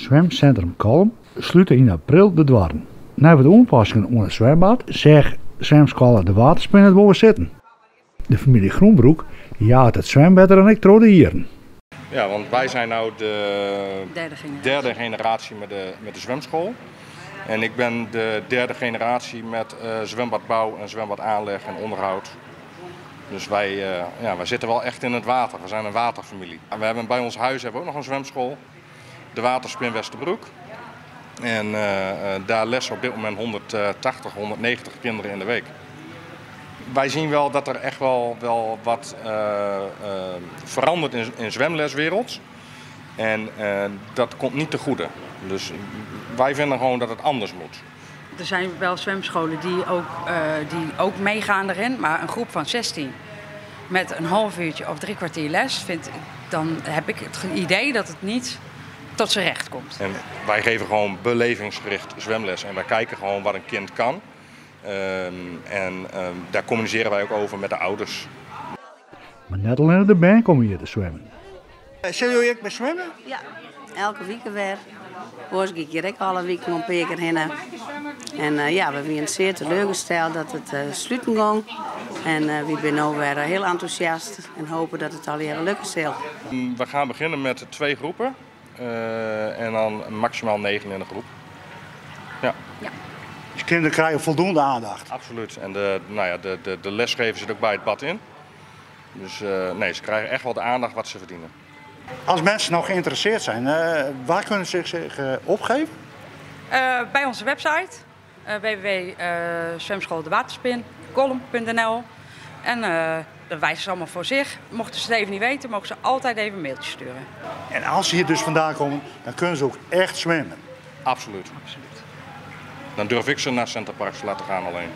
Zwemcentrum Kollum slút yn april de doarren. Nei wat oanpassingen oan it swimbad seach swimskoalle De Waterspin it wol wer sitten. De famylje Groenbroek jout it swimwetter dan ek troch de jierren. Ja, want wij zijn nou de Derde generatie. Derde generatie met de zwemschool. En ik ben de derde generatie met zwembadbouw en zwembadaanleg en onderhoud. Dus ja, wij zitten wel echt in het water. We zijn een waterfamilie. En we hebben bij ons huis hebben we ook nog een zwemschool. De Waterspin Westerbroek. En daar lessen op dit moment 180, 190 kinderen in de week. Wij zien wel dat er echt wel wat verandert in zwemleswereld. En dat komt niet te goede. Dus wij vinden gewoon dat het anders moet. Er zijn wel zwemscholen die ook meegaan erin, maar een groep van 16 met een half uurtje of 3 kwartier les, dan heb ik het idee dat het niet tot zijn recht komt. En wij geven gewoon belevingsgericht zwemles. En wij kijken gewoon wat een kind kan. En daar communiceren wij ook over met de ouders. Mar net allinnich de bern komme hjir te swimmen. Sille jo ek by swimme? Ja, elke wike wer. Oars gean ik hjir ek alle wiken in pear kear hinne. En ja, we wiene sear teleursteld dat it sluten gie. En wy binne no wer hiel entûsjast en hoopje dat it allegear lukke sil. We gaan beginnen met twee groepen. En dan maximaal negen in de groep. Ja. Dus kinderen krije foldoende oandacht. Absoluut. En nou ja, de lesgever zit ook bij het bad in. Dus nee, ze krijgen echt wel de aandacht wat ze verdienen. As minsken noch geïnteresseerd binne, wêr kinne se sich opjaan? By onze website www.zwemschooldewaterspin.kollum.nl En dat wijzen ze allemaal voor zich. Mochten ze het even niet weten, mogen ze altijd even een mailtje sturen. En as se hjir dus wei komme, dan kinne se ek echt swimme. Absoluut. Absoluut. Dan durf ik ze naar Center Parcs te laten gaan alleen.